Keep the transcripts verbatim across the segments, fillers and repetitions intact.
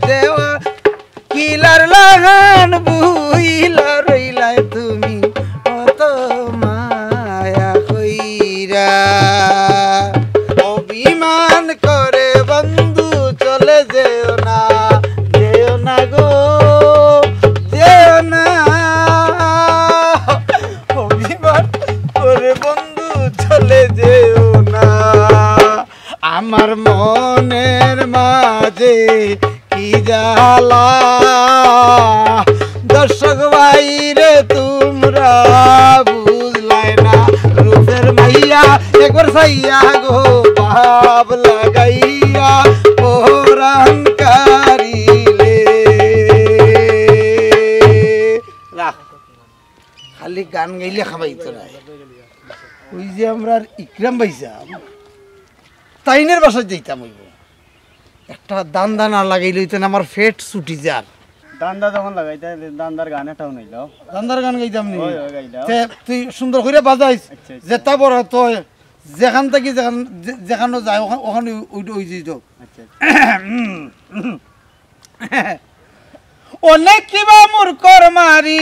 দেওয়া কিলার লাগান বুইলা রইলায় তুমি অত মায়া কইরা। অভিমান করে বন্ধু চলে যেও না, যেও না গো, যেও না। অভিমান করে বন্ধু চলে যেও না। আমার মনের মাঝে কি জ্বালা, দর্শক ভাইরে তুমরা বুঝলায় না। রূপের মাইয়া একবার চাইয়া গো ভাব লাগাইয়া পরাণ কারিলে। রাখ, খালি গান গাইলে খাবাইতো নায়। ওই যে আমরার ইকরাম ভাইসাব, তাইনের বাসাত যাইতাম অইবো। একটা ধান্দা না লাগাইলে অইতো না, আমার পেট ছুটি যার। ধান্দা যখন লাগাইতা, ধান্দার গান এটাও নাইলো। ধান্দার গান গাইতাম নি? ওই, ওই, গাইলাও। তে তুই সুন্দর কইরা বাজাইস, আচ্ছা, আচ্ছা। যেটা বড় তো যেখান থাকি যেখান, যে-, যেখানো যায়, ওখান, ওখান ওই, ওই, ওই যেত। আচ্ছা, আচ্ছা। অনেক কিবা মুরকর মারি,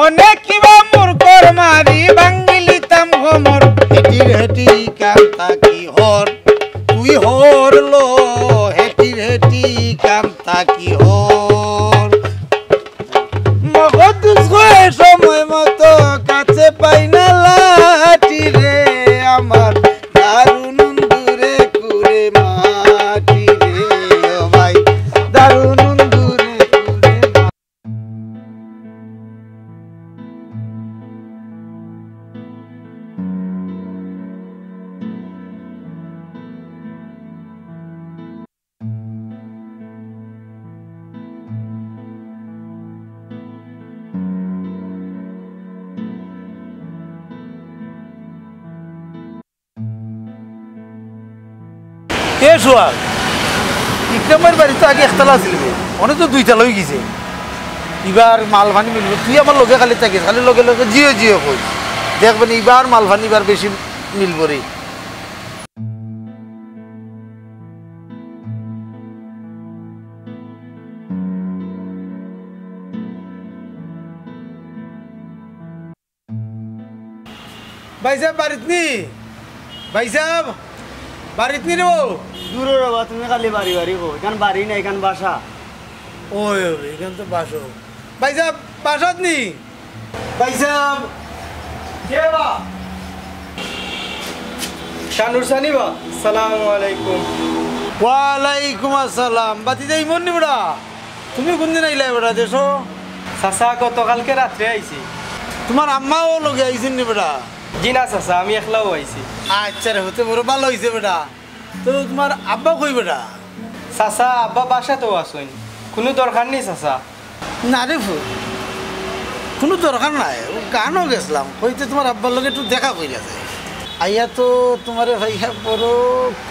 অনেক কিবা মুরকর মারি, ভাঙ্গিলিতাম কোমর। হেটির হেটি কান্তা কি হর, তুই হর লো, হেটির হেটি কান্তা কি হর। মগদুস গয়ে সময় মতো কাছে পাই না লাঠি রে আমার। দারুণ দূরে কুড়ে মাটি রে ও ভাই, দারুণ দূরে কুড়ে মাটি। এ সোহাগ, ইকরামর বাড়ি তো আগে একতলা আছিল বে, অনে তো দুইতলা অই গেছে। ইবার মাল পানি মিলবো, তুই আমার লগে খালি থাকিস, খালি লগে লগে জিও জিও কই। দেখবেন ইবার মাল পানি ইবার বেশি মিলবো রে। ভাইসাব বাড়িত নি? ভাইসাব বাড়িত নি রে? দূর রে বাবা, তুমি খালি বাড়ি বাড়ি কও। ইখান বাড়ি না, ইখান বাসা। ওই, ওই, ইখান তো বাসা। ভাইসাব বাসাত নি? ভাইসাব। কে বা? শানুর সানি বা? সালামু আলাইকুম। ওয়ালাইকুম আসসালাম। বাতিজা ইমন নি বেটা? তুমি কোনদিন আইলায় বেটা দেশো? চাচা, গতকালকে রাত্রে আইছি। তুমার আম্মাও লগে আইছইন নি বেটা? জি না চাচা, আমি একলাউ আইছি। আচ্ছা রে, তে বড় ভালা অইছে বেটা। তো তুমার আব্বা কই বেটা? চাচা, আব্বা বাসাত আছইন। কুনু দরকার নি চাচা? না রে ফুত, কুনু দরকার নাই। অউ গানো গেছলাম, কইতে তুমার আব্বার লগে একটু দেখা করিয়া যাই। আইয়া তো তুমারে পাইয়া বড়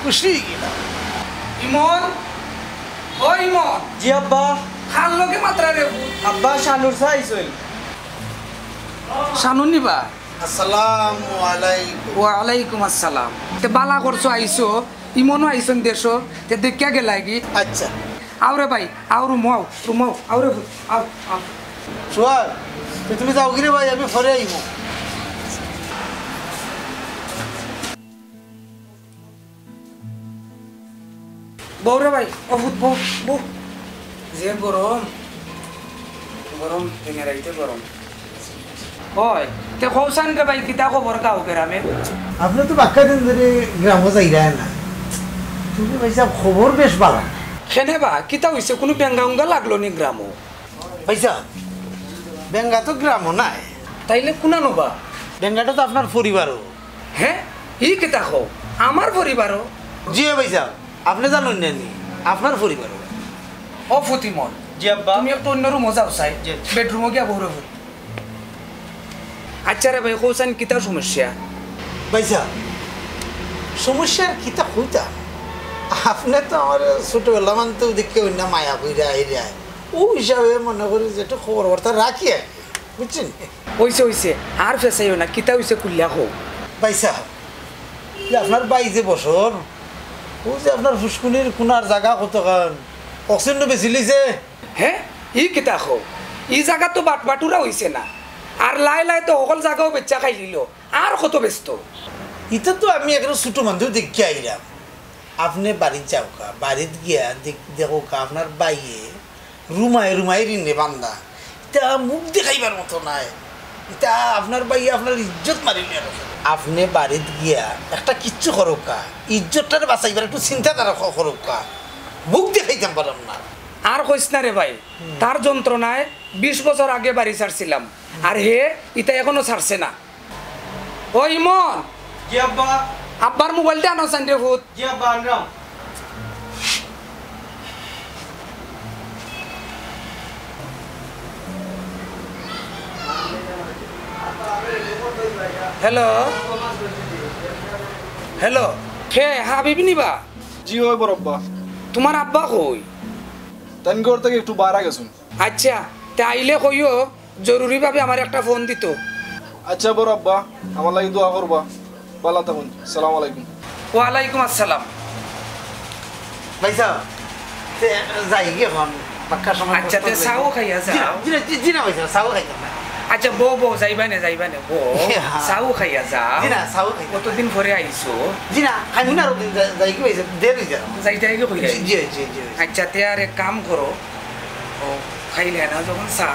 খুশি অইগেলাম। ইমন, ও ইমন। জি আব্বা। কার লগে মাতরা রে ফুত? আব্বা, শানুর চাচা আইছইন। শানু নি বা? আসসালামু আলাইকুম। ওয়ালাইকুম আসসালাম। তে বালা করছো আইছো, ইমনও আইছইন দেশো, তে দেখিয়া গেলায়গি। আচ্ছা। আও রে ভাই, আও রুমো আও, রুমো আও, আও রে ফুত, আও, আও। সোহাগ, তে তুমি যাওগি রে ভাই, আমি পরে আইমু। বও রে ভাই, ও ফুত, বও, বও। যে গরম, গরম, দিনে রাইতে গরম। অয়, তে কওছাইন রে ভাই, কিতা খবর গাঁও গেরামে? আপনে তো বাক্কা দিন ধরি গেরামো যাইরা না। তুমি ভাইসাব খবর বেশ বালা। কেনে বা, কিতা অইছে? কুনু বেঙ্গা-উঙ্গা লাগলো নি গেরামো? ভাইসাব, বেঙ্গা তো গেরামো নাই। তাইলে কুনানো বা? বেঙ্গাটা তো আপনার পরিবারও। হে? ই কিতা কও? আমার পরিবারও? জি অয় ভাইসাব, আপনে জানইন না নি? আপনার পরিবারও। ও ফুত ইমন। জি আব্বা। তুমি একটু অইন্য রুমো যাও চাই। জি। বেডরুমো গিয়া বও রে ফুত। আচ্ছা রে ভাই, কওছাইন কিতা সমস্যা? ভাইসাব, সমস্যা আর কিতা কইতাম? আপনে তো আমারে ছোটবেলা মানতেউ দেখিয়া অইন্য মায়া করিয়া আইরা। অউ হিসাবে মনে করি যে একটু খবর বার্তা রাখি আর কি, বুঝছইন? অইছে, অইছে, আর ফেছাইও না, কিতা অইছে খুলিয়া কও। ভাইসাব, যে আপনার ভাই যে বছর, অউ যে আপনার ফুসকুনির কুনার জাগা কতখান, অক্সিজেন তো বেশি লিছে। হে, ই কিতা কও? ই জাগাত তো বাটবাটুরা অইছে না। আর লাই লাই তো হকল জাগাও বেচা খাইলিলো। আর কত বেচতো? ইতা তো আমি একজন ছোট মানুষ দেখিয়া আইলাম। আপনে বাড়িত যাউক্কা, বাড়িত গিয়া দেখ-, দেখউক্কা আপনার ভাইয়ে রুমায় রুমায় ঋণে বান্ধা। ইতা মুখ দেখাইবার মতো নায়। ইতা আপনার ভাইয়ে আপনার ইজ্জত মারিলিয়া রাখে। আপনে বাড়িত গিয়া একটা কিচ্ছু করউক্কা, ইজ্জতটারে বাঁচাইবার একটু চিন্তাধারা ক-, করউক্কা। মুখ দেখাইতাম পারলাম না। আর কইস না রে ভাই, তার যন্ত্রণায় বিশ বছর আগে বাড়ি ছাড়ছিলাম, আর হে ইতা এখনো ছাড়ছে না। ও ইমন, জি আব্বা। আব্বার মোবাইলটা আনো চাইন রে ফুত। জি আব্বা, আনরাম। হ্যালো, হ্যালো, কে হাবিব নি বা? জি অয় বড় আব্বা। তুমার আব্বা কই? তাইন ঘর থাকি একটু বারা গেছইন। আচ্ছা, তে আইলে কইও, জরুরিভাবে আমারে একটা ফোন দিতো। আচ্ছা বড় আব্বা, আমার লাগি দোয়া করবা। ভালা থাকইন। সালাম আলাইকুম। ওয়ালাইকুম আসসালাম। ভাইসাব, তে যাইগি অখন, বাক্কা সময় আচ্ছা, তে চাও খাইয়া যাও। জি না, জি না, জি, জি না ভাইসাব, চাও খাইতাম না। আচ্ছা, বও, বও, যাইবায় নে, যাইবায় নে, বও। হ্যাঁ। চাও খাইয়া যাও। জি না, চাও খাইতাম না। কতদিন পরে আইছো। জি না, খাইমু না আরো দিন, যাই-, যাইগি ভাইসাব, দের অই যার। যাইতায় গি কইরায়? জি, জি, জি, জি। আচ্ছা, তে আর এক কাম করো, ও, খাইলে না যখন চা,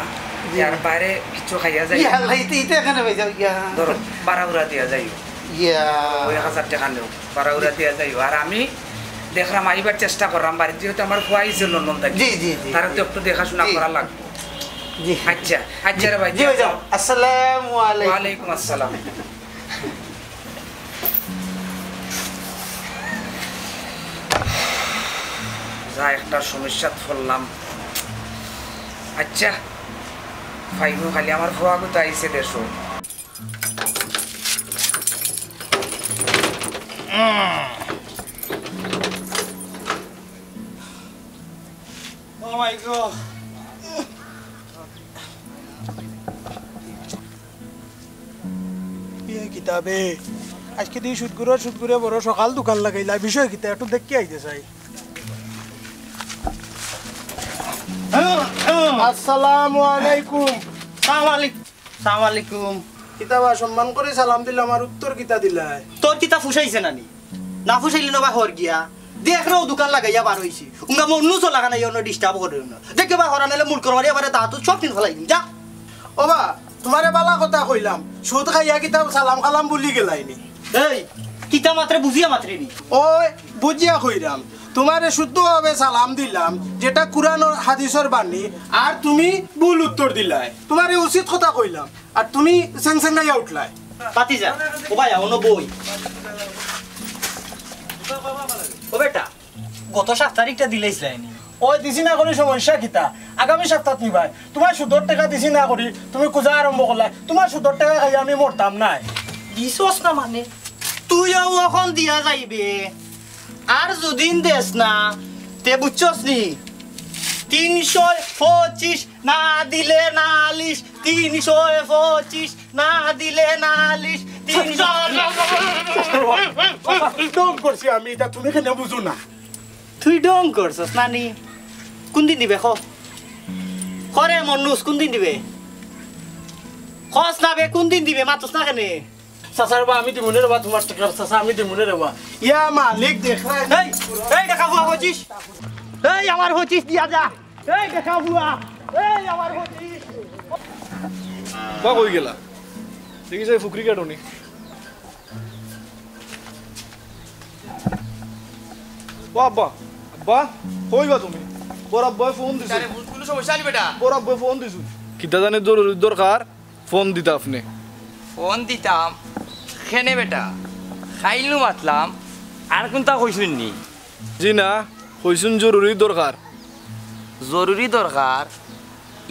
জি। আর বাইরে কিছু খাইয়া যাই। ইয়া, আল্লাহ, ইতে, ইতে এখানে ভাই যাও, ইয়া। ধরো, বারো উরা দিয়া যাইও। ইয়া। ওই এক হাজার টেকা নেও, বারো উরা দিয়া যাইও। আর আমি দেখরাম, আইবার চেষ্টা কররাম, বাড়িত যেহেতু আমার ফুয়া আইছে লন্ডন থাকি। জি, জি, জি, তারে তো জি। একটু দেখাশোনা জি। করা লাগবো। জি। আচ্ছা, আচ্ছা রে ভাই, জি ভাই, যাও। যাও। আসসালামু আলাইকুম। ওয়ালাইকুম আসসালাম। যা একটা সমস্যাত পড়লাম। আচ্ছা, ফাইমু খালি আমার ফুয়াগু তো আইছে দেশো। Oh my God। এ কিতা বে? আজকে দি সুদগুরর সুদগুরে বড় সকাল দোকান লাগাইলা, বিষয় কিতা? একটু দেখি আইতে চাই। আসসালামু আলাইকুম। সালাম আলাইকুম। সালাম আলাইকুম। কিতা বা, সম্মান করি সালাম দিলাম, আর উত্তর কিতা দিলায়? তোর কিতা ফুসাইছে নানি? না ফুসাইলে না বা হর গিয়া। দেখ রে, ও দোকান লাগাইয়া বার অইছি। উঙ্গা মন্নু চলা খানা ইয়া অনো disturb করে না। দেখে বা হরা নাইলে মুলকর মারি আমারে দাঁত সব দিন ফালাই দিম। যা। ও বা, তুমারে বালা কথা কইলাম। সুদ খাইয়া কিতা সালাম কালাম ভুলি গেলায়নি? এই, কিতা মাতরে বুঝিয়া মাতরে নি? ওই, বুঝিয়া কইরাম। তুমারে শুদ্ধভাবে সালাম দিলাম, যেটা কুরআন ও হাদিসর বাণী, আর তুমি ভুল উত্তর দিলায়। তুমারে উচিত কথা কইলাম। আর তুমি সেং সেং গাইয়া উঠলায়। পাতি যা, ও ভাই, অনো বই। ও বেটা, গত সাত তারিখটা দিলাইছলায়নি। ওই দিছি না করি সমস্যা কিতা? আগামী সাপ্তাত নিবায়। তুমার সুদর টেকা দিছি না করি, তুমি কুজা আরম্ভ করলায়। তুমার সুদর টেকা খাইয়া আমি মরতাম নায়। দিছস না মানে? তুইও অখন দিয়া যাইবে। আর যুদিন দেস না, তে বুঝছস নি? তিনশো পঁচিশ না দিলে নালিশ, তিনশো পঁচিশ না দিলে নালিশ, তিনশো। ঢং করছি আমি, ইতা তুমি কেনে বুঝো না? তুই ঢং করছস নানি? কুনদিন দিবে ক? ক রে মন্নুস, কুনদিন দিবে? কস না বে, কুনদিন দিবে? মাতস না কেনে? চাচা রে বা, আমি দিমুনে রে বা, তুমার টেকা, চাচা, আমি দিমুনে রে বা। ইয়া মালিক, দেখ না। এই, এই, টেকা ফুয়া পঁচিশ। এই, আমার পঁচিশ দিয়া যা। এই, টেকা ফুয়া। এই, আমার পঁচিশ। বা কই গেলা? দেখি যাই ফুকরি কাটুনি। ও আব্বা, আব্বা, কই বা তুমি? বড় আব্বায় ফোন দিছে। আরে, কুনু সমস্যা নি বেটা? বড় আব্বায় ফোন দিছে। কিতা জানি জরুরি দরকার। ফোন দিতা আপনে। ফোন দিতাম? কেনে বেটা? কাইল নু মাতলাম, আর কুনতা কইছইন নি? জি না, কইছইন জরুরি দরকার। জরুরি দরকার?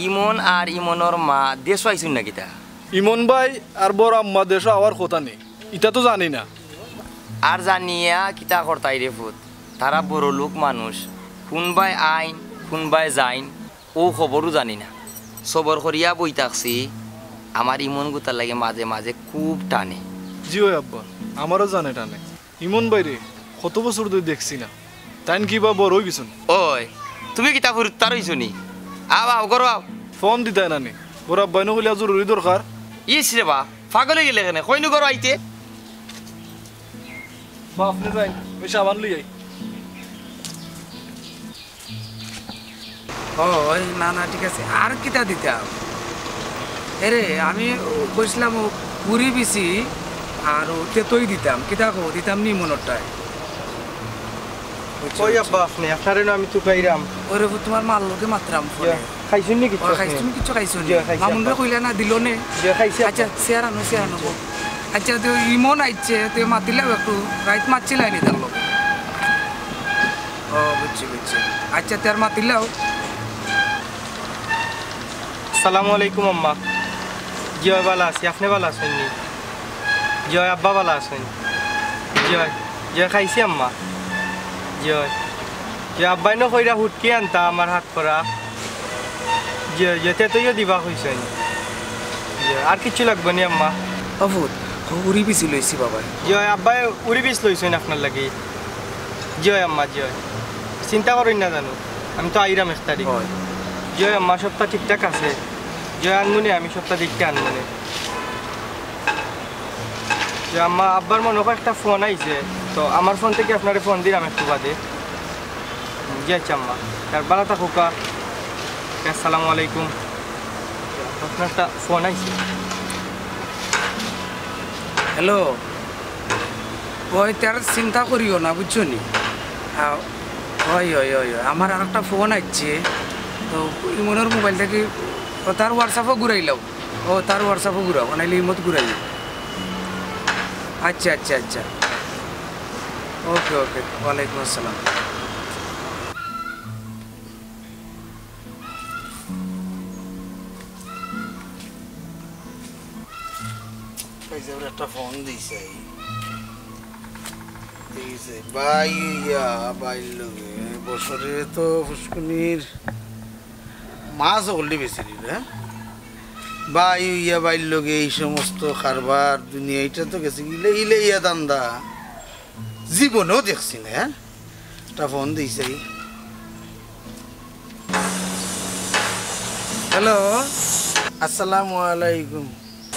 ইমন আর ইমনর মা দেশো আইছইন না কিতা? ইমন ভাই আর বড় আম্মা দেশো আওয়ার কথা নি, ইতা তো জানি না। আর জানিয়া কিতা করতায় রে ফুত, তারা বড় লোক মানুষ, কুনবায় আইন, কুনবায় যাইন, অউ খবরও জানি না। সবর করিয়া বই থাকছি, আমার ইমন গুতার লাগি মাঝে মাঝে খুব টানে। জি অয় আব্বা, আমারও জানে টানে। ইমন ভাইরে কত বছর ধরি দেখছি না, তাইন কিবা বড় অইগেছইন? ওই, তুমি কিতা ফুরুত্তা রইছো নি? আও, আও, ঘরো আও। ফোন দিতায় না নি? ঘরো আব্বায় নু কইলা জরুরি দরকার। ইস রে বা, পাগল অইগেলে কেনে? কইনু ঘরো আইতে। বা, আপনে যাইন, আমি সাবান লই আই। ও, ওই, না, না, ঠিক আছে। আর কিতা দিতাম? এরে, আমি কইছিলাম ও পুরি বিচি আর ও তেতই দিতাম। কিতা কও, দিতাম নি মনরটায়? বুঝছো, কই বুঝছো। আব্বা আপনে? আপনারে নু আমি তুকাইরাম। ওরে, ও তুমার মার লগে মাতরাম ফোনে। ইয়া, খাইছইন নি কিচ্ছু ও, খাইছ, আপনে? তুমি কিচ্ছু খাইছো নি? ইয়া, খাইছি মামুন আব্বা। ভাই কইলা না, দিলো নে। ইয়া, খাইছি আচ্ছা, আব্বা। চেয়ার আনো, চেয়ার আনো। আচ্ছা, তো ইমন আইছে, তো মাতিলাও একটু, রাইত মাতছিলায় নি তার লগে। ও, বুঝছি, বুঝছি। আচ্ছা, তে আর মাতিলাও। আসসালামু আলাইকুম আম্মা। জি অয়, ভালা আছি, আপনে ভালা আছইন নি? জি অয়, আব্বা ভালা আছইন? জি অয়, জি অয়, খাইছি আম্মা। জি অয়, জি অয়, আব্বায় নু কইরা হুটকি আনতা আমার হাত করা। জি অয়, জি অয়, তেতইও দিবা কইছইন। জি অয়, আর কিচ্ছু লাগবো নি আম্মা? ও ফুত, ও উরি বিচি লইছি বাবায়। জি অয়, আব্বায় উরি বিচ লইছইন আপনার লাগি। জি অয় আম্মা, জি অয়। চিন্তা করইন না জানু, আমি তো আইরাম এক তারিখ। অয়। জি অয় আম্মা, সবতা ঠিকঠাক আছে। জি অয় আনমুনে, আমি সবতা দেখিয়া আনমুনে। জি আম্মা, আব্বার মনো কয় একটা ফোন আইছে, তো আমার ফোন থাকি আপনারে ফোন দিরাম একটু বাদে। জি আচ্ছা আম্মা, তার ভালা থাকউক্কা। আসসালামু আলাইকুম। আপনার একটা ফোন আইছে। হ্যালো। অয়, তে আর চিন্তা করিও না, বুঝছো নি? আ, অয়, অয়, অয়, অয়। আমার আর একটা ফোন আইছে, তো ইমনর মোবাইল থাকি, ও, তার WhatsApp-ও ঘুরাইলাও। ও, তার WhatsApp-ও ঘুরাও, নাইলে ইমত ঘুরাইও। আচ্ছা, আচ্ছা, আচ্ছা। ওকে, ওকে। ওয়ালাইকুম আসসালাম। ভাইসাবরে একটা ফোন দিছে। দিছে। ভাই ইয়া, ভাইর লগে। বছরে তো ফুসকুনির মাছ অকলডি বেচিলিল, হ্যাঁ? ভাই ইয়া, ভাইর লগে এই সমস্ত কারবার, দুনিয়া, ইটা তো গেছে গিলে ইলে ইয়া ধান্দা। জীবনেও দেখছি না, হ্যাঁ? একটা ফোন দিছে। হ্যালো। আসসালামু আলাইকুম।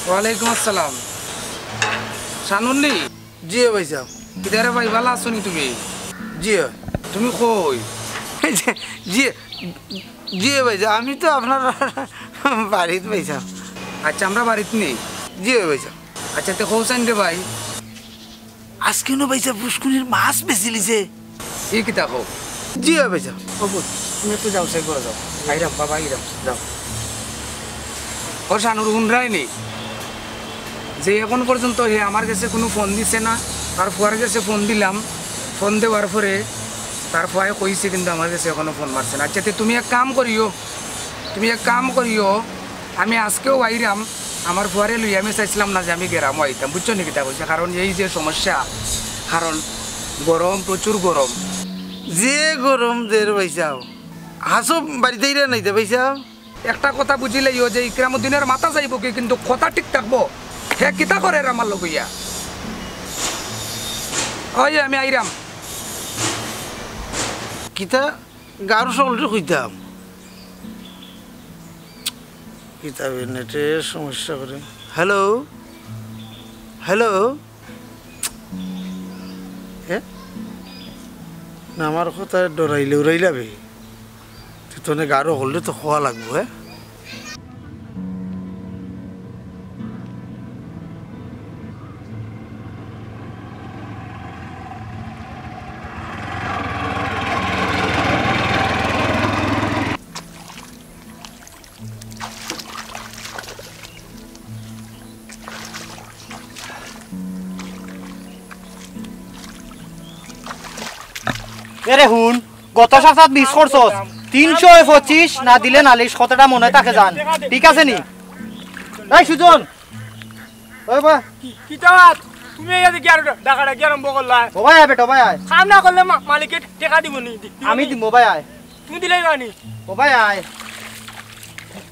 ওয়ালাইকুম আসসালাম। শানুর নি? জি ভাইসাব। কিতা রে ভাই, ভালা আছো নি তুমি? জি। তুমি কই? জি, জি ভাইসাব, আমি তো আপনার বাড়িত ভাইসাব। আচ্ছা, আমরা বাড়িত নি? জি ভাইসাব। আচ্ছা, তে কও চাইন রে ভাই। আজকে নু ভাইসাব ফুসকুনির মাছ বেচিলিছে। ই কিতা কও? জি অয় ভাইসাব। ও পুত, তুমি একটু যাও, সে ঘরো যাও। আইরাম, বাবা, আইরাম, যাও। ও শানুর, হুনরায় নি যে এখন পর্যন্ত হে আমার গেছে কুনু ফোন দিছে না, তার ফুয়ার গেছে ফোন দিলাম, ফোন দেওয়ার পরে তার ফুয়ায় কইছে, কিন্তু আমার গেছে এখনো ফোন মারছে না। আচ্ছা, তে তুমি এক কাম করিও, তুমি এক কাম করিও, আমি আজকেউ আইরাম, আমার ফুয়ারে লইয়া আমি চাইছিলাম না যে আমি গেরামো আইতাম, বুঝছো নি কিতা কইছি? কারণ এই যে সমস্যা, কারণ গরম, প্রচুর গরম। যে গরম দের ভাইসাব, হাসো বাড়িত আইরা নাইতা ভাইসাব। একটা কথা বুঝিলাইও যে ইকরামুদ্দিনর মাথা যাইবো কি, কিন্তু কথা ঠিক থাকবো। হে কিতা করের আমার লগে ইয়া? ওই আমি আইরাম। কিতা গারো সকলরে কইতাম। কিতা বে নেটে সমস্যা করে। হ্যালো? হ্যালো? এ? না, আমার কথা ডরাইলে উড়াইলা বে। তুই তো অনেক আরো হলে তো খোয়া লাগবো, হ্যাঁ? এরে হুন, গত সপ্তাহ মিস করছস, তিনশো পঁচিশ না দিলে নালিশ, কথাটা মনে থাকে জান, ঠিক আছে নি? এই সুজন, ওই বা। কি, কিতা? তুমি এই যে কি আর ডাকাডাকি আরম্ভ করলা? ও ভাই আয় বেটা, ও ভাই আয়। কাম না করলে মা-, মালিকে টেকা দিব নি? দি-, দিব আমি নি? দিমু, ও ভাই আয়। তুমি দিলেই বানি। ও ভাই আয়।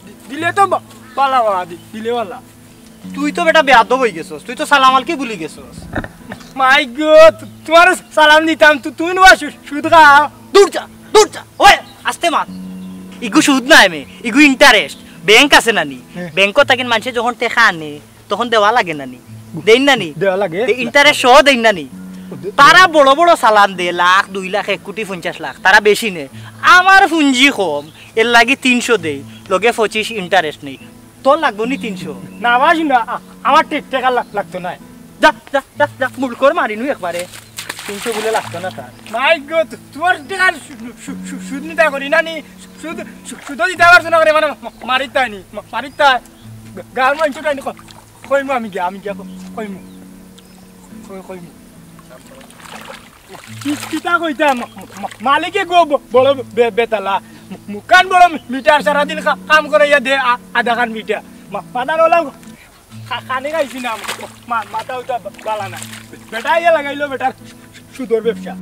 দি-, দিলে তো বা-, বালা বাবা, দি-, দিলে বালা। তুই তো বেটা বেয়াদব হই গেছস, তুই তো সালাম আলকি ভুলি গেছস। মাই গো, তু-, তোমার সালাম দিতাম, তু-, তুমি না সু-, সুদ খাও। দূর যা, দূর যা, ওই। আস্তে মাত। ইগু সুদ নায় মে, ইগু interest। ব্যাংক আছে না নি? হ্যাঁ। ব্যাংকো থাকি মানষে যখন টেকা আনে, তখন দেওয়া লাগে না নি? দেইন না নি? দেওয়া লাগে। তে interest সহ দেইন না নি? দে-, তারা বড় বড় চালান দে, লাখ, দুই লাখ, এক কোটি পঞ্চাশ লাখ, তারা বেশি নেয়। আমার পুঞ্জি কম, এরলাগি তিনশো দেই, লগে পঁচিশ interest নেই। তোর লাগবো নি তিনশো? না, বাসি না, আ-, আমার টেক-, টেকা লাগ-, লাগতো না। যা, যা, যা, যা, মুলকর মারিনু একবারে। তিনশো বুলে লাগতো না তার। মাই গো, তু-, তুমার টেকার সু-, সু-, সু-, সুদ নিতা করি না নি? সুদ, সু-, সুদও দিতা পারছো না করে, মানে, মা-, মারিতায় নি, মা-, মারিতায়। গা-, গাঁর মানষর টাইনি ক-, কইমু আমি গিয়া, আমি গিয়া ক-, কইমু। কই-, কইমু। কি-, কিতা কইতাম? মা-, মা-, মালিকে গো ব-, বড় বে-, বেতালা। মু-, মুখান বড় মিটার, সারাদিন কা-, কাম করাইয়া দে আ-, আধাখান মিটার। মা-, মাদার ওলা খা-, খানি খাইছি না। মা-, মাথা উঠা বা-, বালা না। বেটা ইয়া লাগাইলো বেটার সু-, সুদর ব্যবসা।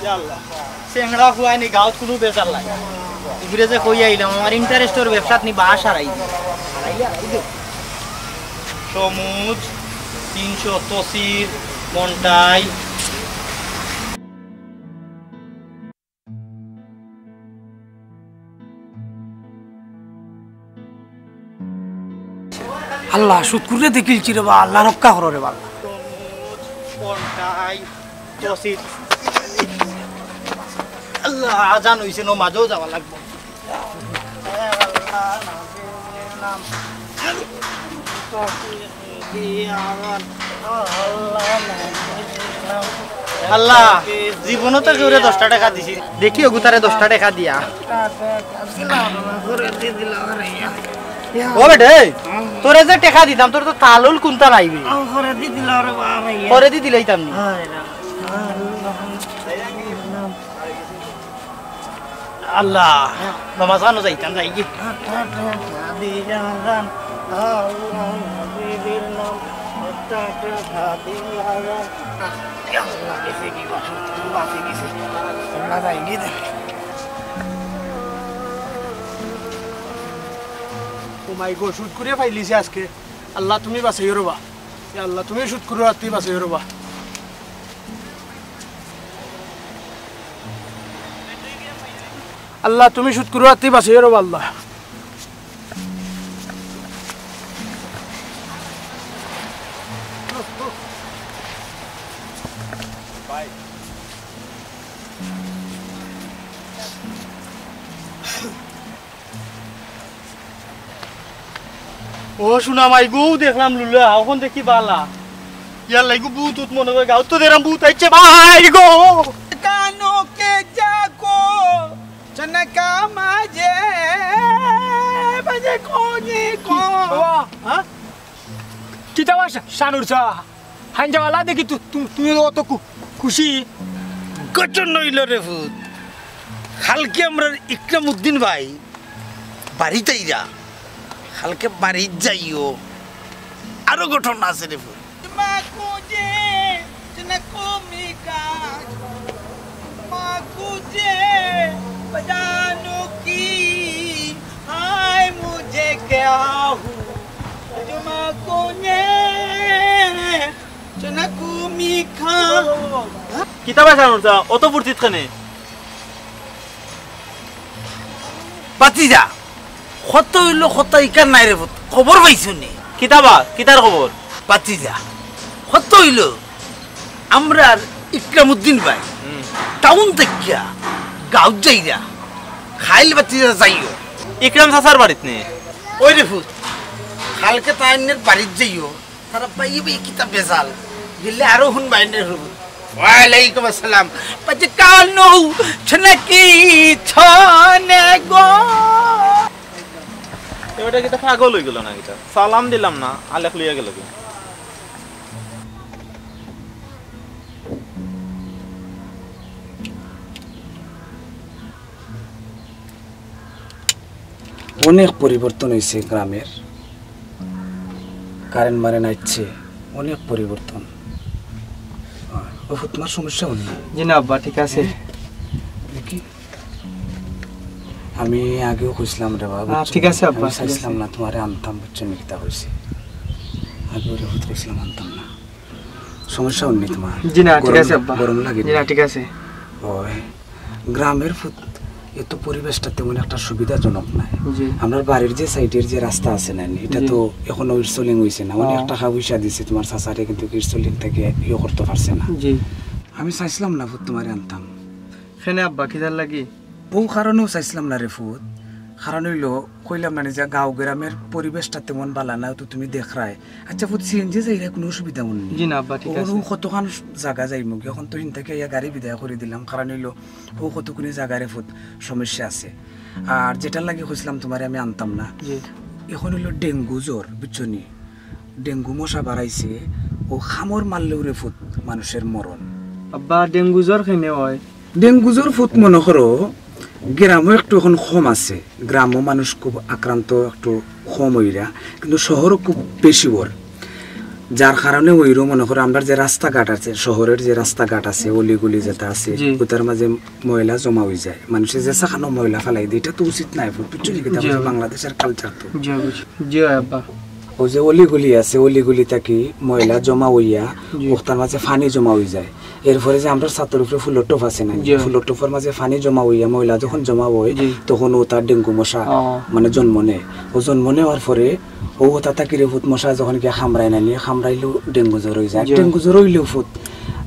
ইয়া আল্লাহ। চেংড়া ফুয়ায় নি গাঁওত কুনু বেজার নাই। ইগুরে যে কই আইলাম, আমার interest-র ব্যবসাত নি বাঁশ হারাই দি। সমুজ, তিনশো তসির, মন্টাই। আল্লাহ, শুকুরে দেখিলছি রে বা, আল্লাহ রক্ষা করো রে বা আল্লাহ। আল্লাহ, আজান অইছে, নমাজও যাওয়া লাগবো। আল্লাহ, জীবনও তো কেউরে দশটা টেকা দিছি। দেখি অগু তারে দশটা টেকা দিয়া। ও বেটে, তোরে যে টেকা দিতাম, তোর তো তালুল কুন্তা নাই বে। করে দি দিলাইতাম নি। আল্লাহ, নমাজ খানো যাইতাম, যাই গি। ও মাই গো, শুকুরে পাইলিছি আজকে। আল্লাহ, তুমি বাঁচাইও রে বা। ইয়া আল্লাহ, তুমি শুকুরে রাত্রি বাঁচাইও রে বা। আল্লাহ, তুমি শুকুরে রাত্রি বাঁচাইও রে বা আল্লাহ। ও সোনা মাই গো, দেখলাম লুলা, অখন দেখি বালা। ইয়ার লাগি ভূত উত মনে করে গাঁওত তো দেখলাম ভূত আইছে ভাই গো। কানো কে যাকো চনকা মাঝে বাজে কোনি কো। বাবা, হ্যাঁ? কিতা বা শা-, শানুর চা? হাইঞ্জাওয়ালা দেখি তু-, তু-, তুমি অত খু-, খুশি? ঘটনা অইলো রে পুত, কালকে আমরার ইকরামউদ্দিন ভাই বাড়িত আইরা, কালকে বাড়িত যাইও, আরো ঘটনা আছে রে পুত। কিতা বা শানুর চা, অত ফুর্তিত কেনে? ভাতিজা, কথা অইলো, কথা ইখান নায় রে পুত, খবর পাইছো নি? কিতা বা, কিতার খবর? ভাতিজা, কথা অইলো, আমরার ইকরামউদ্দিন ভাই হুম। টাউন থাকিয়া গাঁওত যাইরা, কাইল ভাতিজা যাইও। ইকরাম চাচার বাড়িত নি? অয় রে পুত, কালকে তাইনর বাড়িত যাইও। তারা ভাই, ভাই, কিতা বেজাল। গেলে আরো হুন বাইনে রুবু। ওয়ালাইকুম আসসালাম। পাচে কানো ছনকি ছনে গো। এবারে কিতা পাগল অই গেল না কিতা? সালাম দিলাম না, আলেক লইয়া গেল কি? অনেক পরিবর্তন অইছে গ্রামের, কারেন্ট মারেন্ট আইছে, অনেক পরিবর্তন। ও, তুমার সমস্যা অয়নি? জি না আব্বা, ঠিক আছে। দেখি, আমি আগেও কইছিলাম রে বাবা, আহ, ঠিক আছে আব্বা, আমি ঠিক আছে। চাইছিলাম না তুমারে আনতাম, বুঝছো নি কিতা কইছি? আগেও রে পুত কইছিলাম আনতাম না। সমস্যা অইনি তুমার? জি না, ঠিক আছে আব্বা। গরম লাগে নি? জি না, ঠিক আছে। ওই, গ্রামের ফুত, এ তো পরিবেশটা তেমন একটা সুবিধাজনক নায়। জি। আমরার বাড়ির যে সাইডের যে রাস্তা আছে না নি, ইটা জি। তো এখনো ইনস্টলিং অইছে না। অনেক ও। টাকা পয়সা দিছে তুমার চাচারে, কিন্তু ইনস্টলিং থাকি ইয়ে করতে পারছে না। জি। আমি চাইছিলাম না ফুত তুমারে আনতাম। কেনে আব্বা, কিতার লাগি? অউ কারণেও চাইছিলাম না রে ফুত। কারণ অইলো, কইলাম না নি যে গাঁও গ্রামের পরিবেশটা তেমন বালা না, তো তুমি দেখরায়। আচ্ছা ফুত, সিএনজি যাইরায় কুনু অসুবিধা অইনি? জি না আব্বা, ঠিক আছে। অউ কতখান জাগা যাইমুগি, অখন তো হিন থাকি আইয়া গাড়ি বিদায় করি দিলাম, কারণ অইলো অউ কতখানি জাগারে ফুত সমস্যা আছে। আর যেটার লাগি কইছিলাম তুমারে আমি আনতাম না, জি। অখন অইলো ডেঙ্গু জ্বর, বুঝছো নি? ডেঙ্গু মশা বাড়াইছে, অউ কামড় মারলেও রে ফুত মানুষের মরণ। আব্বা, ডেঙ্গু জ্বর কেনে অয়? ডেঙ্গু জ্বর ফুত মনো করো, গ্রামো একটু অখন কম আছে, গ্রামো মানুষ খুব আক্রান্ত একটু কম অইরা, কিন্তু শহরো খুব বেশি অর। যার কারণে অইরো মনো করো, আমরার যে রাস্তাঘাট আছে, শহরের যে রাস্তাঘাট আছে, অলিগলি যেটা আছে, জি। অটার মাঝে ময়লা জমা অইযায়। মানুষে যেছাখানো ময়লা ফালাই দেয়, ইটা তো উচিত নায়, বুঝছো নি? ইটা জি। বাংলাদেশের কালচার তো। জি, বুঝছি। জি, অয় আব্বা। অউ যে অলিগলি আছে, অলিগলি থাকি ময়লা জমা অইয়া জি। অটার মাঝে পানি জমা অইযায়। এরপরে যে আমরার ছাদর উপরে ফুলর টব আছে না, জি। ফুলর টবর মাঝে পানি জমা অইয়া ময়লা যখন জমা অয়, জি। তখন অউ তার ডেঙ্গু মশা ও। মানে জন্ম নেয়। অউ জন্ম নেওয়ার পরে অউ অটা থাকি রে ফুত মশা যখন গিয়া কামড়ায় না নি, কামড়াইলেও ডেঙ্গু জ্বর অইযায়। জি। ডেঙ্গু জ্বর অইলেও ফুত,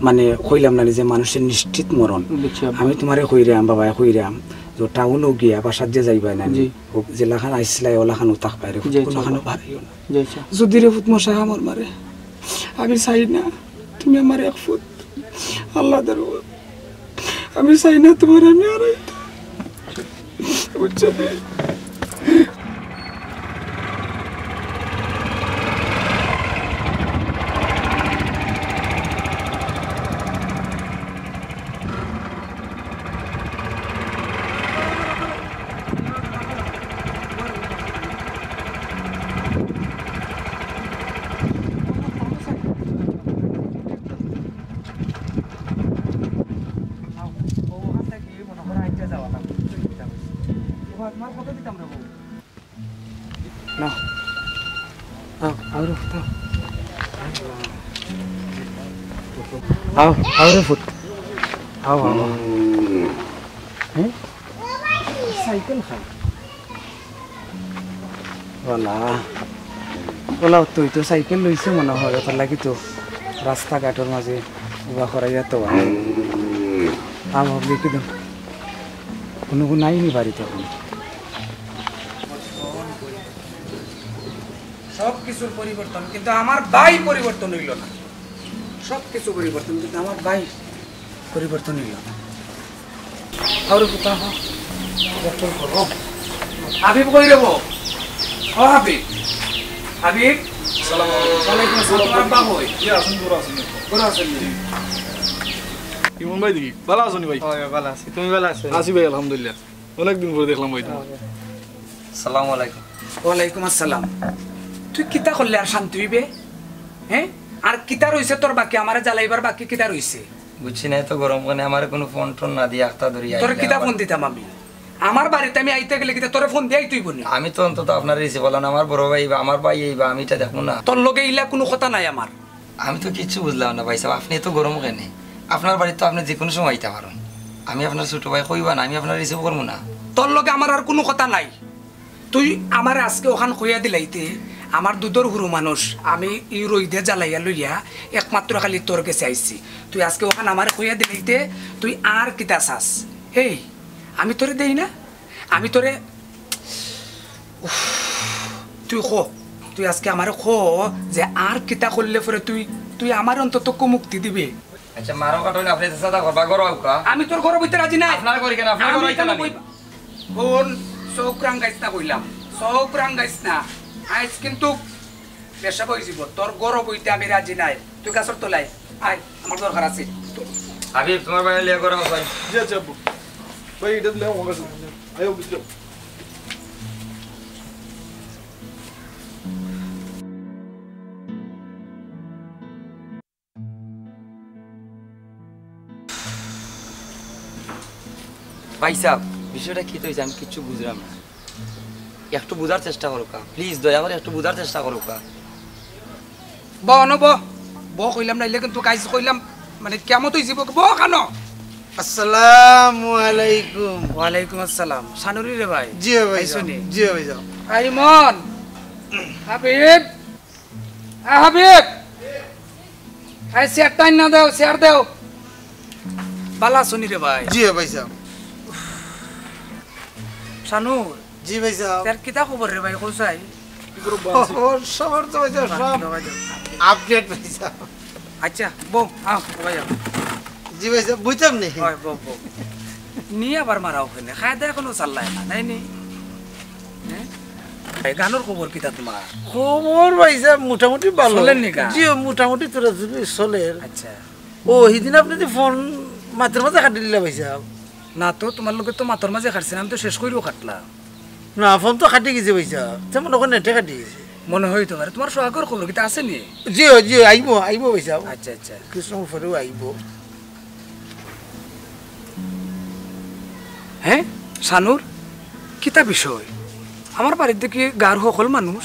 মানে কইলাম না নি যে মানুষের নিশ্চিত মরণ। বুঝছি আব্বা। আমি তুমারে কইরাম, বাবায় কইরাম, যে টাউনো গিয়া বাসাত যে যাইবায় না নি, জি। অউ যেলাখান আইছলায়, অলাখান অউ থাকবায় রে ফুত, জি, আচ্ছা। কুনুখানো বাড়াইও না। জি, আচ্ছা। যদি রে ফুত মশা কামড় মারে, আমি চাই না তুমি আমার এক ফুত আল্লাহ দরবার। আমি চাই না তুমারে আমি হারাইতাম। বুঝছো নি? না। আও, আও রে, আও। আও, আও রে ফুত। আও, আও, আও। হ্যাঁ? সাইকেল খাই। ওলা। ওলা, তুই তো সাইকেল লইছে মনে হয়, অটার লাগি তো রাস্তাঘাটর মাঝে উবা করাইয়া তো আয়। আও, আও, দেখি তো। কুনু কুনু নাই নি বাড়িত অখন? সব কিছুর পরিবর্তন, কিন্তু আমার ভাই পরিবর্তন অইলো না। সব কিছু পরিবর্তন, কিন্তু আমার ভাই পরিবর্তন অইলো না। আরে কোথা হ? হাবিব কই রে বো? ও হাবিব। হাবিব। সালাম আলাইকুম। ওয়ালাইকুম আসসালাম। তোমার আব্বা কই? জি, আছেন, ঘরো আছেন। ঘরো আছেন নি? ইমন ভাই দেখি, ভালা আছো নি ভাই? ও, ভালা আছি। তুমি ভালা আছো? আছি ভাই, আলহামদুলিল্লাহ। অনেক দিন পরে দেখলাম ভাই তোমার। সালাম আলাইকুম। ওয়ালাইকুম আসসালাম। তুই কিতা করলে আর শান্তি অইবে? হ্যাঁ? আর কিতা রইছে তোর বাকি? আমারে জ্বালাইবার বাকি কিতা রইছে? বুঝছি না, এত গরম কেনে? আমারে কুনু ফোন টোন না দিয়া আখতা ধরি তোরে আইলা কিতা আবার। ফোন দিতাম আমি? আমার বাড়িত আমি আইতে গেলে কিতা তোরে ফোন দিয়া আইতে অইবো নি? আমি তো অন্তত আপনারে রিসিভ করলাম না, আমার বড় ভাই আইবা, আমার ভাই আইবা, আমি ইটা দেখমু না। তোর লগে ইলা কুনু কথা নাই আমার। আমি তো কিচ্ছু বুঝলাম না ভাই সাব, আপনে এত গরম কেনে? আপনার বাড়িত তো আপনে যেকুনু সময় আইতা পারইন। আমি আপনার ছোট ভাই, কইবা না, আমি আপনারে রিসিভ করমু না। তোর লগে আমার আর কুনু কথা নাই। তুই আমারে আজকে অখান কইয়া দিলাইতে, আমার দুধর হুরু মানুষ, আমি ই রইদে জ্বালাইয়া লইয়া একমাত্র খালি তোর গেছে আইছি। তুই আজকে অখান আমারে কইয়া দিলাইতে, তুই আর কিতা চাস? এই, আমি তোরে দেই না? আমি তোরে, উফ, তুই ক, তুই আজকে আমারে ক যে আর কিতা করলে পরে তুই, তুই আমারে অন্তত ক মুক্তি দিবে। আচ্ছা, মারো কাটো না, আপনে যেতা করবা, করো আউকা। আমি তোর ঘরো বইতে রাজি নাই। আপনার ঘরো কেনে? আপনার আমি ঘরো এখানে কেনে? বই-, হুন, চউখ রাঙ্গাইস না কইলাম, চউখ রাঙ্গাইস না। আইজ কিন্তু পেশাব অইযিবো, তোর ঘরো বইতে আমি রাজি নাই। তুই গাছর তলায় আয়, আমার দরকার আছে। হাবিব, তোমার ভাই লিয়া ঘরো আও ভাই। জি, আচ্ছা, আব্বু। ভাই, ইটা দিলে আমার কাছে। আয়ো, বুঝছো? ভাই সাব, বিষয়টা কিতা অইছে আমি কিচ্ছু বুঝরাম না। একটু বুঝার চেষ্টা করউক্কা, প্লিজ, দয়া করি একটু বুঝার চেষ্টা করউক্কা। ব, অনো ব। বো কইলাম না, ইলে কিন্তু গাইস কইলাম, মানে, কিয়ামত অইযিবো, বো কানো। আসসালামু আলাইকুম। ওয়ালাইকুম আসসালাম। শানুরি রে ভাই। জি ভাই আইছো সাহেব। নি? জি ভাই সাহেব। আইমন। হাবিব। আ, হাবিব। আই চেয়ারটা আইনা দেও, চেয়ার দেও। বালা আছো নি রে ভাই? জি ভাই সাহেব। শানুর। জি ভাই সাহেব। তার কিতা খবর রে ভাই, কোথায়? খবর সবর তো ভাই সাহেব, সব আপডেট ভাই সাহেব। আচ্ছা, বউ, আও, ভাই, আও। জি ভাই সাহেব, বুঝতাম নি। হয়, বউ, বউ। নি আবার মারাও কেনে? খাওয়া দাওয়া এখনো চাল্লায় না, নাই নি? হ্যাঁ? এই গানর খবর কিতা তোমার? খবর ভাই সাহেব মোটামুটি ভালা। চলের নি গান? জি, মোটামুটি তোরা যদি চলের। আচ্ছা। ও, হিদিন আপনে যে ফোন মাতর মাঝে কাটি দিলা ভাই সাহেব। না তো, তোমার লগে তো মাতর মাঝে কাটছি না, আমি তো শেষ করিও কাটলাম। না, ফোন তো কাটি গেছে ভাই সাহেব, তেমন ওখানে নেটে কাটি গেছে। মনে হইতে পারে। তোমার সোহাগর খবর কিতা আছে নি? জি, জি, আইবো, আইবো ভাই সাহেব। আচ্ছা, আচ্ছা। কিছু সময় পরেউ আইবো। হ্যাঁ, শানুর, কিতা বিষয়? আমার বাড়িত দেখি গাঁওর হকল মানুষ।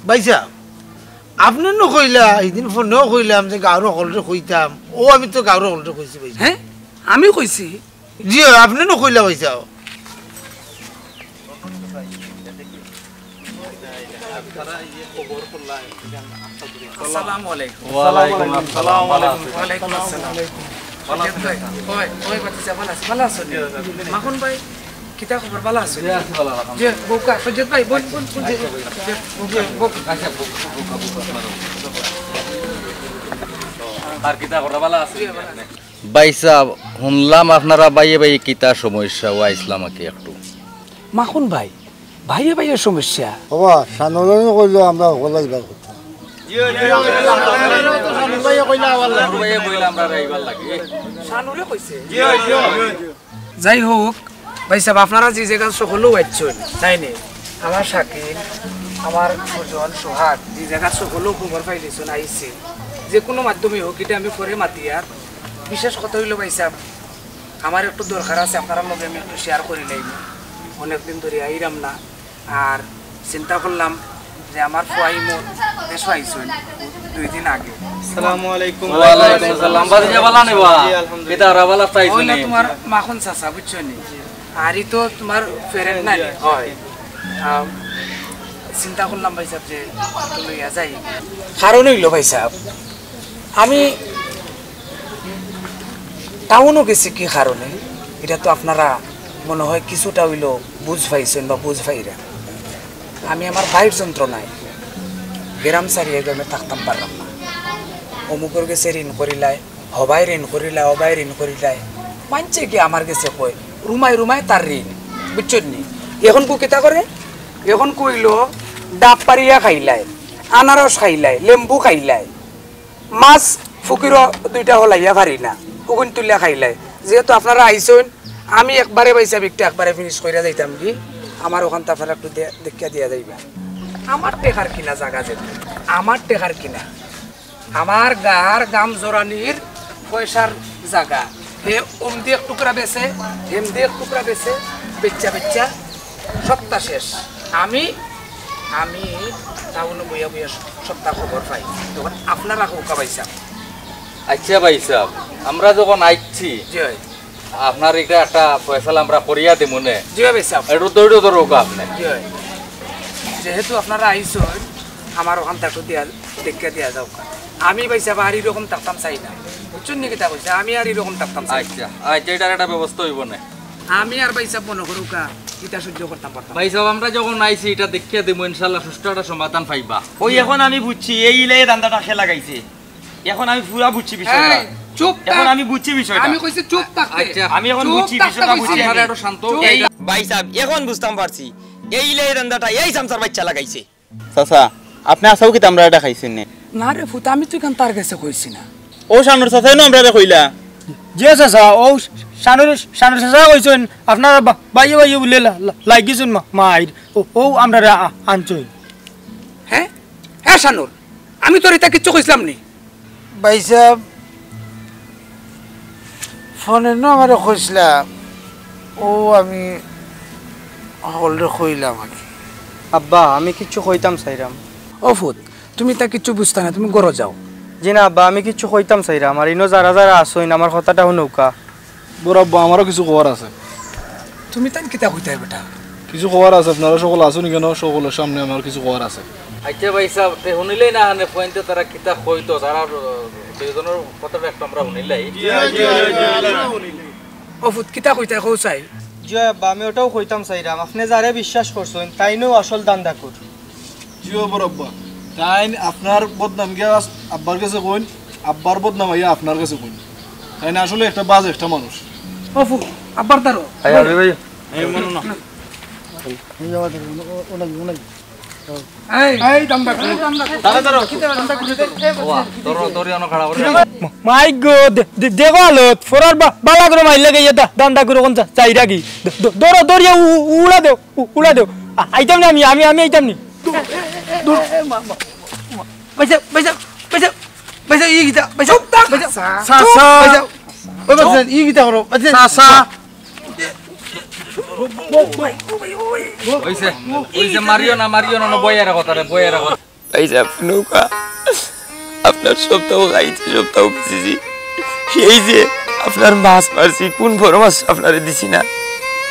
ভাই সাহেব, আপনে নু কইলা, হিদিন ফোনেও কইলাম যে গাঁওর হকলরে কইতাম। ও, আমি তো গাঁওর হকলরে কইছি ভাই সাহেব। হ্যাঁ, আমি কইছি। জি, আপনে নু কইলা ভাই সাহেব। আসসালামু আলাইকুম। ওয়ালাইকুম আসসালাম। ওয়ালাইকুম আসসালাম। সজ্জাদ ভাই, ওই, ওই ভাতিজা, ভালা আছো? ভালা আছো নি? মাখন ভাই, কিতা খবর, ভালা আছো নি? জি, আছি ভালা, আলহামদুলিল্লাহ। জি, বউকা, সজ্জাদ ভাই, বউকা, বউকা। আর কিতা খবর, ভালা আছো? জি, ভালা আছি। ভাই সাহেব, হুনলাম আপনারা ভাইয়ে ভাইয়ে কিতা সমস্যা, ও আইসলাম আর কি একটু। মাখন ভাই, ভাইয়ে ভাইয়ে সমস্যা? বাবা, শানুরে কইলো আমরা হকল আইবার কথা। শানুরে কইলা আমরারে আইবার লাগি। শানুরে কইছে? যাই হোক, ভাই সাহেব, আপনারা যে জাগাত হকলউ আইছইন, তাই নি? আমার শাকিল, আমার সুজন, সোহাগ, যে জাগাত হকলউ খবর পাইলিছইন, আইছে। যে কোনো মাধ্যমে হোক, ইটা আমি পরে মাতিয়ার। বিশেষ কথা অইলো ভাই সাহেব, আমার একটু দরকার আছে, আপনারার লগে আমি একটু শেয়ার করিলাইমু। অনেক দিন ধরি আইরাম না, আর চিন্তা করলাম যে আমার ফুয়া ইমন দেশো আইছইন দুই দিন আগে। আসসালামু আলাইকুম। ওয়ালাইকুম আসসালাম। ভাতিজা ভালা নি বা? জি, আলহামদুলিল্লাহ। কিতা ওরা ভালা আছইন নি? অইলা তোমার মাখন চাচা, বুঝছো নি? আর ই তো তোমার ফ্রেন্ড না নি? হয়। আহ, চিন্তা করলাম ভাই সাহেব যে একটু লইয়া যাই। কারণ অইলো ভাই সাহেব, আমি টাউনো গেছি কি কারণে, ইটা তো আপনারা মনে হয় কিছুটা অইলো বুঝ পাইছইন বা বুঝ পাইরা। আমি আমার ভাইর যন্ত্রণায় গ্রাম ছাড়িয়া গ্রামে থাকতাম পারলাম না। অমুকর গেছে ঋণ করিলায়, হবায় ঋণ করিলায়, হবায় ঋণ করিলায়। মানষে গিয়া আমার গেছে কয়, রুমায় রুমায় তার ঋণ, বুঝছইন নি? এখন কু কিতা করে? এখন কইলো ডাব পারিয়া খাইলায়, আনারস খাইলায়, লেম্বু খাইলায়। মাছ ফুকিরও দুইটা হলাইয়া পারি না, উগুন তুলিয়া খাইলাই। যেহেতু আপনারা আইছইন, আমি একবারে ভাই সাহেব একটা একবারে ফিনিশ করিয়া যাইতাম কি, আমার ওখান তো আপনারা একটু দে-, দেখিয়া দিয়া যাইবা। আমার টেকার কিনা জাগা যেহেতু, আমার টেকার কিনা, আমার গার গাম জোরানির পয়সার জাগা। হে ওমদি এক টুকরা বেচে, হেমদি এক টুকরা বেচে, বেচ্চা বেচ্চা সপ্তাহ শেষ। আমি, আমি টাউনো বইয়া বইয়া সপ্তাহ খবর পাই। তখন আপনারা কউক্কা ভাই সাহেব। আচ্ছা ভাই সাহেব, আমরা যখন আইছি, জি ভাই। আপনার এটা একটা ফয়সালা আমরা করিয়া দিমু নে। জি ভাই সাহেব। একটু ধৈর্য ধরউক্কা আপনে। জি ভাই। যেহেতু আপনারা আইছইন, আমার ওখান থাকি দিয়া দেখিয়া দিয়া যাউক্কা। আমি ভাই সাহেব আর ইরকম থাকতাম চাই না। বুঝছইন নি কিতা কইছি? আমি আর ইরকম থাকতাম চাই না। আচ্ছা, আচ্ছা, ইটার একটা ব্যবস্থা অইবো নে। আমি আর ভাই সাহেব মনো করউক্কা, ইটা সহ্য করতাম পারতাম না। ভাই সাহেব, আমরা যখন আইছি, ইটা দেখিয়া দিমু, ইনশাআল্লাহ সুষ্ঠু একটা সমাধান পাইবা। ওই এখন আমি বুঝছি, এই ইলাই ধান্দাটা কে লাগাইছে। এখন আমি পুরা বুঝছি বিষয়টা। এই, চুপ এখন থাক। আমি বুঝছি বিষয়টা। আমি কইছি চুপ থাকতে। আচ্ছা। আমি এখন চুপ বুঝছি থাকতে বিষয়টা, কইছি বুঝছি আমি। আমি। আপনারা একটু শান্ত। এই ভাই সাহেব, এখন বুঝতাম পারছি, এই ইলাই ধান্দাটা এই চামচার বাইচ্চা লাগাইছে। চাচা, আপনে আছাউ কিতা আমরারে ডাকাইছইন নি? না রে ফুত, আমি তো ইখান তার গেছে কইছি না। ও শানুর চাচায় নু আমরারে কইলা। জি চাচা, ও শানুর, শানুর চাচায় কইছইন, আপনারা বা-, বাইয়ে বাইয়ে বুলে লা-, লা-, লাগিছইন মা-, মাইর। ও, ও আমরারে আ-, আনছইন। হ্যাঁ? এ শানুর, আমি তোরে ইতা কিচ্ছু কইছলাম নি? ভাই সাহেব, ফোনে নু আমারে কইছলা, ও আমি হকলরে কইলাম আর কি। আব্বা, আমি কিচ্ছু কইতাম চাইরাম। ও ফুত, তুমি ইতা কিচ্ছু বুঝতায় না, তুমি ঘরো যাও। জি না আব্বা, আমি কিচ্ছু কইতাম চাইরাম, আর ইনো যারা যারা আছইন আমার কথাটা হুনউক্কা। বড় আব্বা, আমারও কিছু কওয়ার আছে। তুমি তাইন কিতা কইতায় বেটা? কিছু কওয়ার আছে, আপনারা সকল আছইন কেনে, সকলের সামনে আমার কিছু কওয়ার আছে। আইচ্ছা ভাইসাব, তে হুনিলাই না হানে point এ তারা কিতা কইতো, তারা, আহ, দুইজনর কথাটা একটু আমরা হুনিলাই। ও ফুত, কিতা কইতায় কও চাই? জি আব্বা, আমি ওটাউ কইতাম চাইরাম, আপনে যারে বিশ্বাস করছইন, তাইনউ আসল ধান্দাকুর। জি ও বড় আব্বা, তাইন আপনার বদনাম গিয়া আব্বার গেছে কইন, আব্বার বদনাম আইয়া আপনার গেছে কইন। তাইন আসলে একটা বাজে একটা মানুষ। ও ফুত, আব্বার দাঁড়ো। এই, আবি ভাই। এই, মনো না। এই, এই, ধান্দা করো। দাঁড়া, দাঁড়া। ওয়া, ধরো, ধরি আনো খাড়া করে। মা-, মাই গো, দে-, দে-, দেখো হালত, ফরার বা-, বালা করে মাইর লাগে ইয়া দা-, ধান্দা করো কোন চা-, চাইরা কি? দ-, দ-, ধরো, ধরিয়া উ-, উ-, উড়া দেও, উ-, উড়া দেও। আ-, আইতাম না আমি, আমি, আমি আইতাম নি। পয়সা, পয়সা, পয়সা, পয়সা, ই কিতা, পয়সা, চুপ থাক। পয়সা, চাচা। পয়সা, ওই বাচ্চা, ই কিতা করো? বাচ্চা। চাচা। অইছে, অইছে, মারিও না, মারিও না, না, বইয়া রাখো তারে, বইয়া রাখো। ভাইসাব, নৌকা, আপনার সবতাউ খাইছি, সবতাউ বেচিছি। এই যে আপনার মাছ মারছি, কোন বড় মাছ আপনারে দিছি না,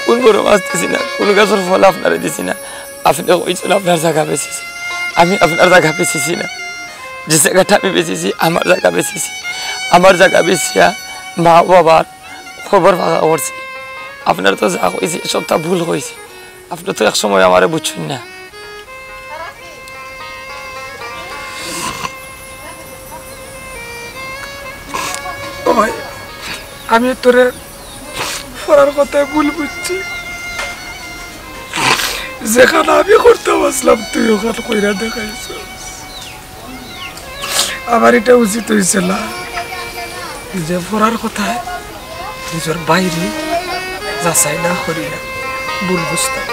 কোন বড় মাছ দিছি না, কোন গাছর ফল আপনারে দিছি না। আপনে কইছইন আপনার জাগা বেচিছি, আমি আপনার জাগা বেচিছি না। যে জাগাটা আমি বেচিছি, আমার জাগা বেচিছি, আমার জাগা বেচিয়া মা বাবার কবর পাকা করছি। আপনারে তো যা কইছি, সবতা ভুল কইছি। আপনে তো এক সময় আমারে বুঝছইন না। ও ভাই, আমি তোরে ফরার কথায় ভুল বুঝছি। যেখান আমি করতাম আছলাম, তুই ওখান কইরা দেখাইছস। আমার ইটা উচিত অইছে না, নিজে ফরার কথায় নিজর ভাইরে যাচাই না করিয়া ভুল বুঝতাম।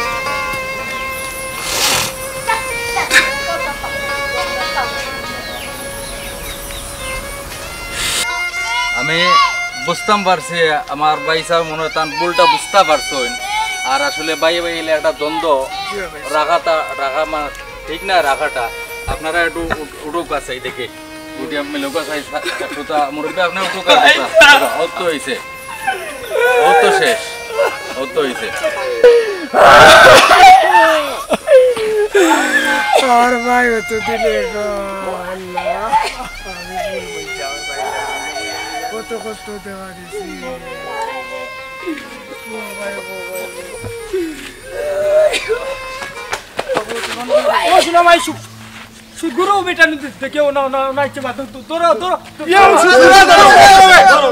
আমি বুঝতাম পারছি, আমার ভাইসাব মনে অয় তান ভুলটা বুঝতা পারছইন। আর আসলে ভাইয়ে ভাইয়ে ইলা একটা দ্বন্দ্ব রাখাটা, রাখা মা-, ঠিক না রাখাটা। আপনারা একটু উঠ-, উঠউক্কা চাই দেখি। উঠিয়া মিলউক্কা চাই, সা-, সুতা, মুরব্বি, আপনে উঠউক্কা সুতা। অত অইছে। অত শেষ। অত অইছে। আমার ভাই অত দিলে গো, আল্লাহ। আমি ভুল বুঝছি, আমার ভাই। কত কষ্ট দেওয়া দিছি। ও ভাই, ও ভাই। ও, শোনো ভাই, শু-, শু-, গুরু বেটা নিতে দেখে ও না, না, না, ইচ্ছে বাদ, ধরো, ধরো, ধরো। ইয়া, শু-, শু-, ধরো, ধরো, ধরো।